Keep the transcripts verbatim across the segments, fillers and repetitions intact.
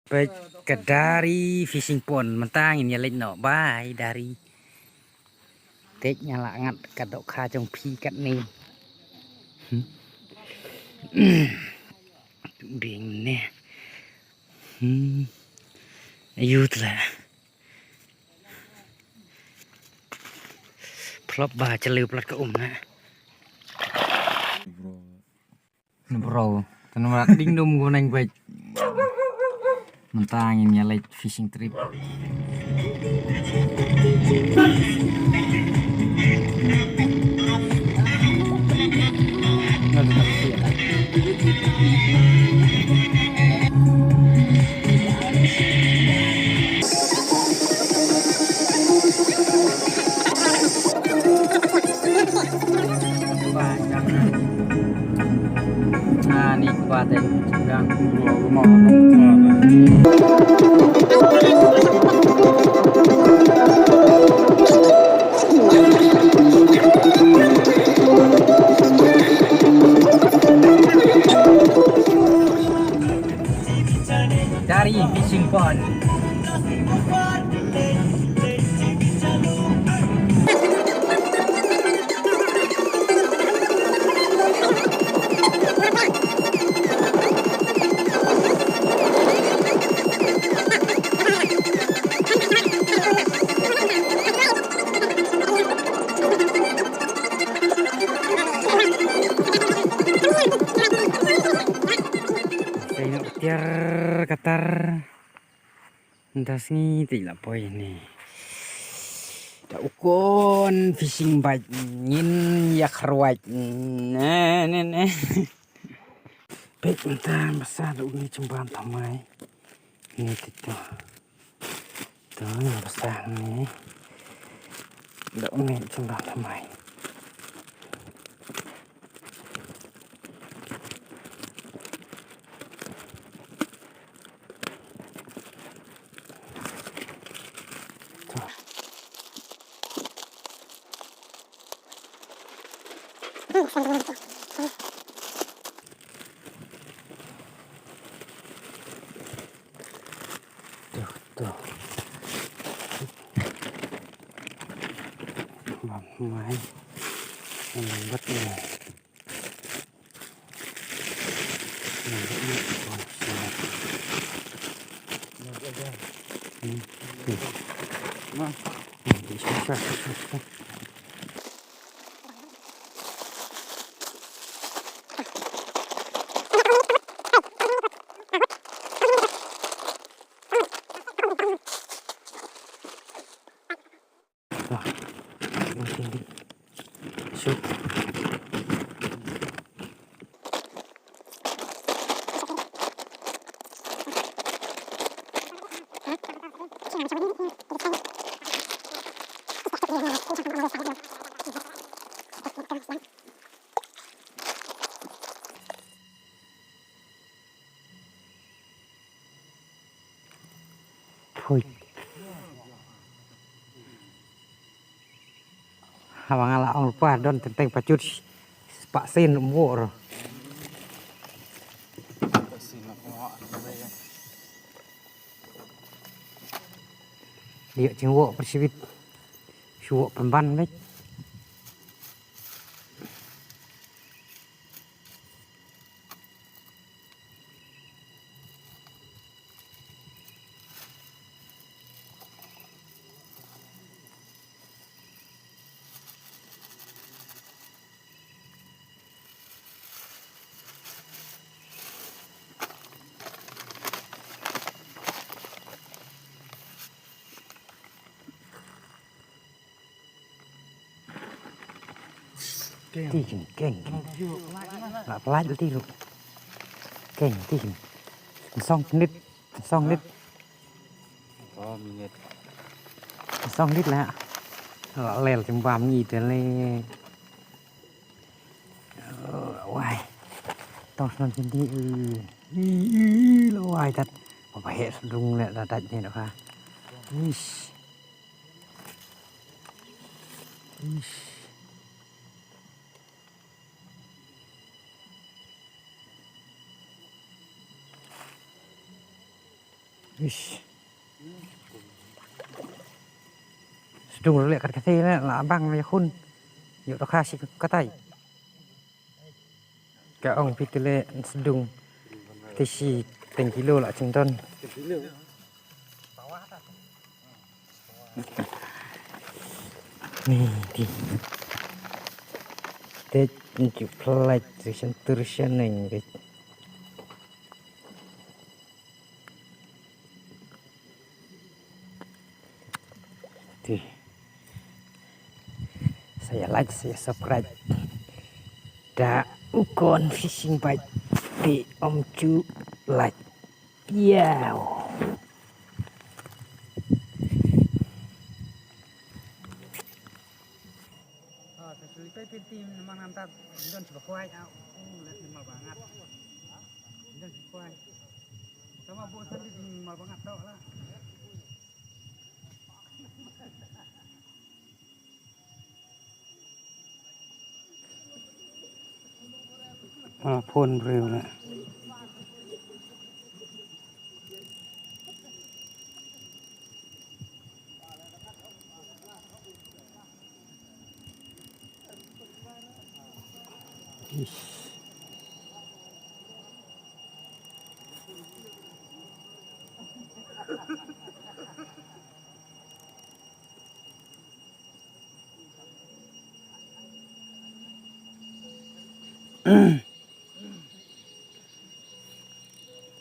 Peit ka Dari Fishing Pond, mynta ngin ïa leit noh. Bye Dari. Te nga la ngat ka dohkha jong phi katne. Hmm. Ding ne. Hmm. Ayu tla. Plop ba chaleu plat ka um na. Bro. Bro, tang ba ding dum gu nang bek. Mynta ngin ïa leit fishing trip. Dari Fishing Pond. Sa ïa tiar katar. Nda sngi te la poi ne. Da u kon fishing bait ngin ïa kharwait. Ne, ne, ne. Peit mynta basa da u ngi chimban thamai. Ni te to. To ni basa ni. Da u ngi chimban thamai. Tuh, tuh. Bam mai. Lambat ni. Phuit. Haba nga la ong rupa don teng teng pachut spah sen um wor. Dia ching wok persibit. Shuwok pemban bek. Ti jin keng. La pelaid ti lu. Keng ti jin. Song nit, song nit. Oh, minit. Song nit la. La lel jembam ni te le. Wai. Tos non jin di. Ih, ih, ih, la wai tat. Ba ba he sdung le da daj ni da ka. Ish. Ish. Ish. Sdung ruh leh kat katei la, la bang la khun. Ïoh to kha shi katai. Ka ong phi te leh sdung. Te shi teng kilo la jingdon. Ni ti. Te nju plait shan tur shan neng te. Ti. Sa ïa like, sa ïa subscribe. Da u Khon Fishing Bait te ym ju like. Ïa. Ah, sa suli pei pin tim namang nang tat, don si bakwai, ah, uh, liat ni mal bangat. Don si bakwai. Sama bu san di mal bangat tau lah. Ah, phone briew lah. Ish.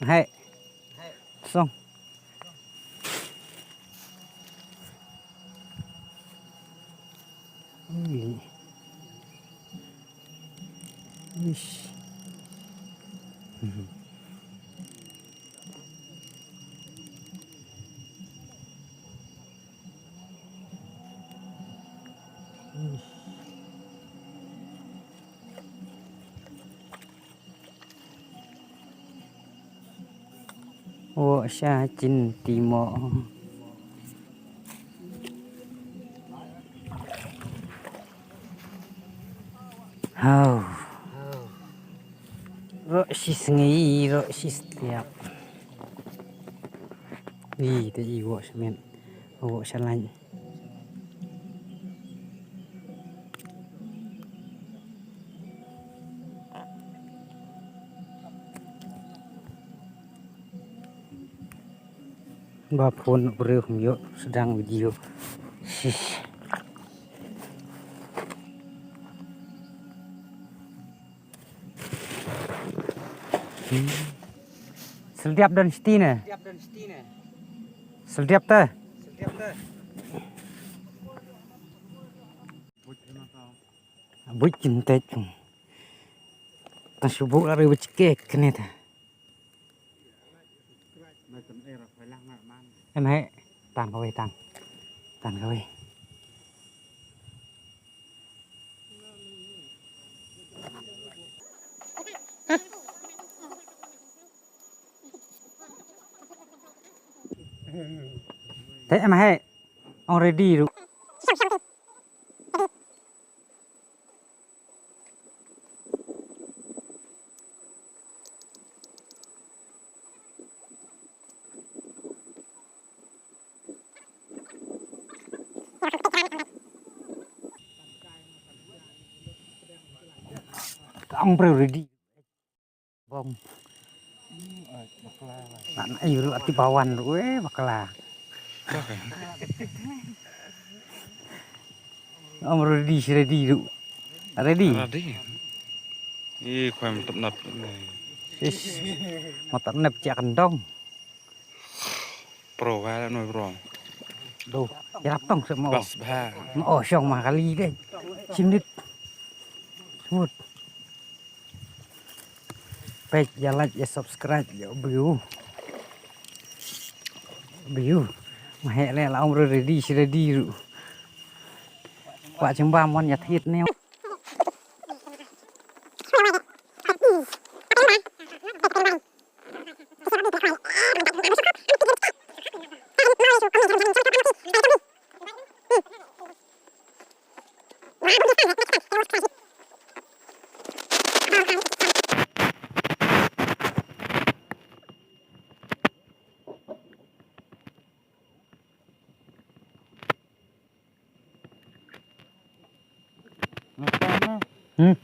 Hai. Song. Ui. Ish. Wo sha chin ti mo. Hau. Ro shi sngi, ro shi stiap. Ih, te ih, wo sha met. Wo sha lain. Ba phone briew ym ïoh sdang video. Shish. Syldiap don shiti ne. Syldiap te. Buit kim tek. Ta shu buh lari buit kek kene ta. Em he, tan kawei tan. Tan kawei. Te em he, ong ready ruh. Ong briew ready. Bong. Nan ai ruh ati bawan ruh, eh, bakla. Ong ready, ready ruh. Ready? Ready. Ih, khwai mtap nap. Ish. Mtap nap cha kan dong. Pro ba la noi pro. Do, ïarap tong se mo. Bas ba. Mo shong ma kali de. Chim dit. Smooth. Peit ïa like ïa subscribe ïa view. View. Ma heh le la ong ready shi ready ruh. Kwah chim ba mon ïa thied ne. Hmm.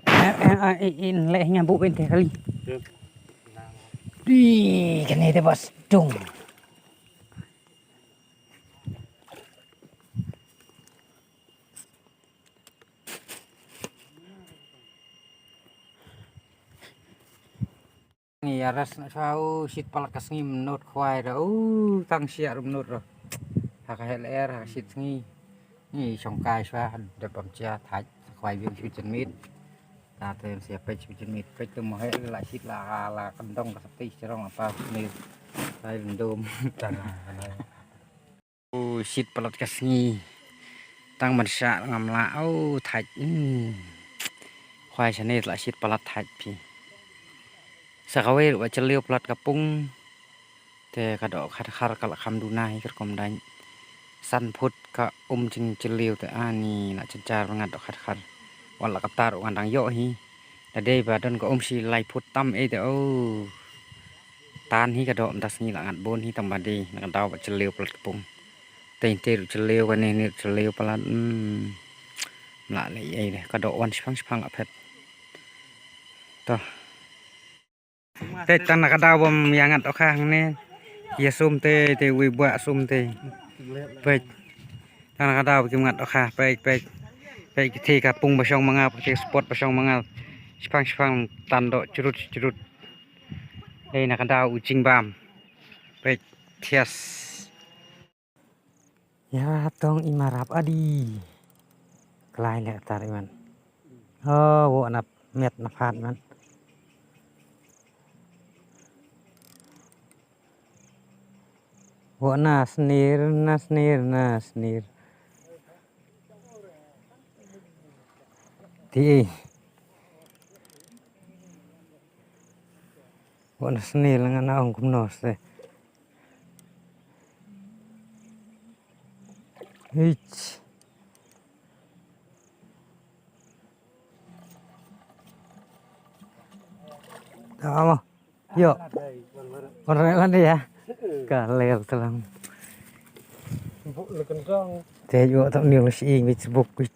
Eh, eh, eh, eh, in leh nya bu in te kali. Di kane te bas dung. Ngi ïa ras na sha u shit palat ka sngi mynot khwai da u tang shia mynot ro. Ha ka hel er ha ka shit sngi. Ngi shong kai sha da pam chia thaj khwai biang shu chen mit. Ta te sia pech shu chen mit pech tu mo he la shit la la kandong ka sati cherong apa ni. Tai lendum. U shit palat ka sngi. Tang ban shah ngam lah u thaj. Hmm. Khwai shane la shit palat thaj phi. Sa kawei ruh ba chylliu palat ka pung. Te ka doh khar khar ka la kham duna hi ka rukom dang. San phut ka um jing chylliu te ani la chynchar ngat doh khar khar. Wat la ka tar u ngan dang ïoh hi. Da dei ba don ka um shi lai phut tam ei te o. Tan hi ka doh mynta sngi la ngat bun hi tang ba dei na ka daw ba chylliu palat ka pung. Te te ruh chylliu kane ni ruh chylliu palat. Hmm. La lei ei de ka doh wan shipang shipang la phet. To. Te tang na ka daw bam ïa ngat okha hangne. Ïa sum te te wi bwa sum te. Pek. Tang na ka daw kim ngat okha pek pek. Pek ki te ka pung ba shong manga pek spot ba shong manga. Shipang shipang tan doh churut churut. Dei na ka daw u jingbam. Pek thias. Ïa tong i marap adi. Klai leh tar i man. Oh, wo na met na phat man. Wo na snir, na snir, na snir. Ti. Wo na snir la nga na ong kumno se. Hich. Tama. Yo. Orang lan dia. Ka lel telang. Te yo tak ni lu si ing wit buk wit.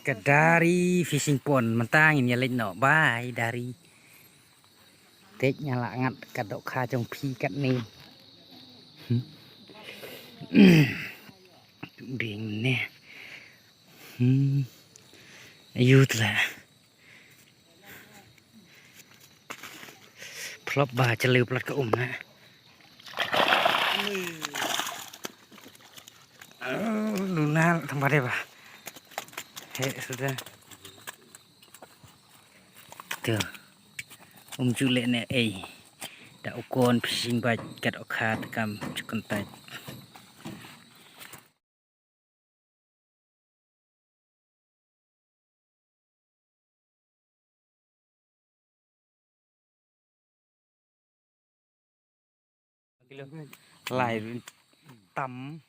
Ka Dari fishing pond, mynta ngin ïa leit noh, bye Dari. Te nga la ngat ka dohkha jong phi katne. Hmm. Ding ne. Hmm. Ayu tla. Phlop ba cheleu plat ka um na. Oh, luna thamba de ba. He suda. Tu. Um ju leh ne ei. Da u kon fishing bait kat u kha te kam ju kontak. Lai tam.